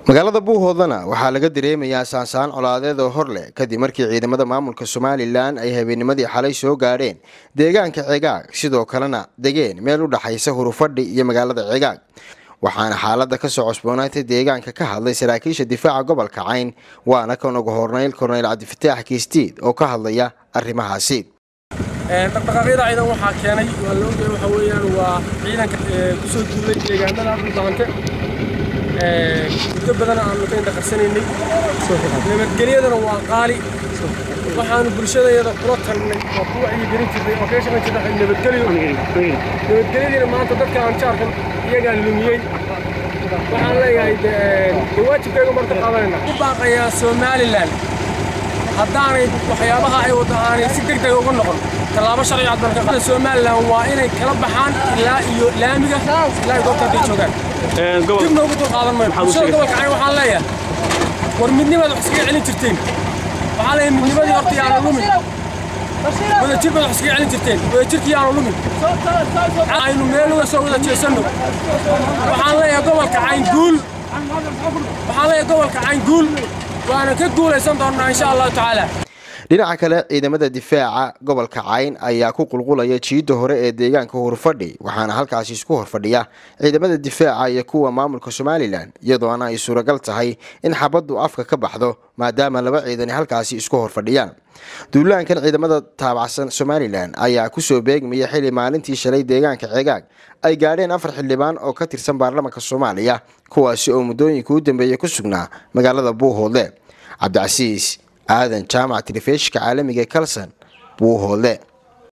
Magaalada Buuhoodlana waxaa laga dareemayaa saansaan colaadeed oo hor leh, kadib markii ciidamada maamulka Somalilan ay habeennimadii xalay soo gaadheen deegaanka Cegaag, sidoo kalena degeen meel u dhaxaysa Hurufadhi iyo magaalada Cegaag. Waxaana xaalada kasoo cusboonaatay deegaanka ka hadlay saraakiisha difaaca gobolka Cayn, waana kan ugu horneyl Korneyl Cabdifataax Kiistiid oo ka hadlaya arrimahaasi. Dhaqdhaqaaqyada ciidan waxaa keenay waa la ogyahay, waxa weeyaan waa ciidanka kusoo duulay deegaanada Dhulbahante. Muddo badan aanu ka indhaqarsanaynay, nabadgelyadana waa qaali. Waxaanu bulshadayada kula talnay oo ku wacyigelin jirnay oo kaga shaqayn jirnay nabadgelyo. Nabadgelyadiina maanta dadka aan jaarkan iyagaa lumiyey. Waxaan leeyahay dee waajibkayga marta qaadanayna ku baaqayaa Somalilan, haddaanay waxyaabaha ay waddo aanay si deg deg uga noqon, tallaabo sharci cad baan ka. Somalilan waa inay kala baxaan ilaa iyo laamiga ilaa iyo goobta hadday joogaan, dib noogu dul qaadan mayno. Bulshada gobolka Cayn waxaan leeyahay, war midnimaad wax iskaga celin jirteen. Waxaan leeyahay midnimadii horta yaanu lumin, wadajir baad wax iskaga celin jirteen, wadajirkii yaanu lumin, aynu meel uga soo wada jeesanno. Waxaan leeyahay gobolka Cayn guul, waxaan leeyahay gobolka Cayn guul, waana ka guulaysan doonnaa insha Allahu tacaala. Dhinaca kale, ciidamada difaaca gobolka Cayn ayaa ku qulqulaya jiidda hore ee deegaanka Hurfadhi, waxaana halkaasi isku horfadhiya ciidamada difaaca iyo kuwa maamulka Somalilan, iyadoona ay suuragal tahay in xabaddu afka ka baxdo maadaama laba ciidani halkaasi isku horfadhiyaan. Duulaankan ciidamada taabacsan Somalilan ayaa kusoo beegmaya xili maalintii shalay deegaanka Cegaag ay gaadheen 4 xildhibaan oo ka tirsan baarlamaanka Soomaaliya, kuwaasi oo muddooyinka u dambeeyay ku sugnaa magaalada Buuhoodle. Cabdicasiis Aadan Jaamac, telefishinka caalamiga ee Kalson, Buuhoodle.